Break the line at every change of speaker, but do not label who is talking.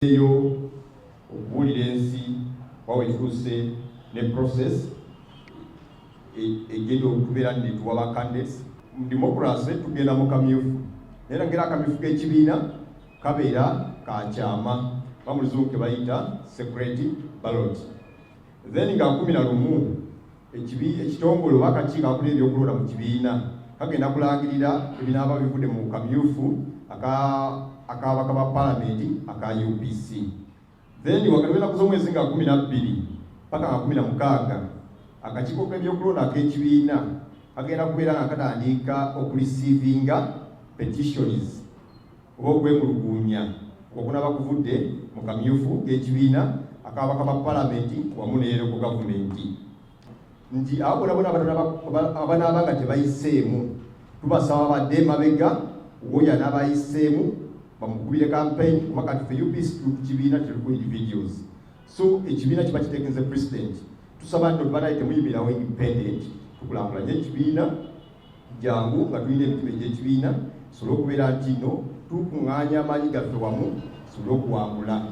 Eyo okubuulira ensi wawetuuse ne process egenda okubeera netuwa ba candidates. Mu democracy tugenda mu kamyufu, naye ngera akamyufu k'ekibiina kabeera kakyama, bamuluzungu ke bayita secret ballot. Then nga 11 ekitongole oba akakiiko akulira ebyokulonda mu kibiina kagenda kulangirira ebinaaba bivudde mu kamyufu akabaka ba palamenti aka UPC. Then wakati w'ennaku z'omwezi nga 12 paka nga 16, akakiiko k'ebyokulonda ak'ekibiina kagenda kubeera nga katandika okureceivinga petitions oba okwemulugunya okunaaba kuvudde mu kamyufu k'ekibiina akabaka ba palamenti wamu ne local gavumenti, nti abo bona bona abanaaba nga tebayiseemu tubasaba badde emabega, oyo anaabayiseemu bamukubire campaign, kuba kati fe UPC kibiina, tetuku individuals. So ekibiina kiba kiteekenze president. Tusaba nti banaye temuyimirawo independent, tukulaakulanye ekibiina. Jangu nga tulina emitima egy'ekibiina, tusobole okubeera nti no tukuŋŋaanya amaanyi gaffe wamu tusobole okuwangula.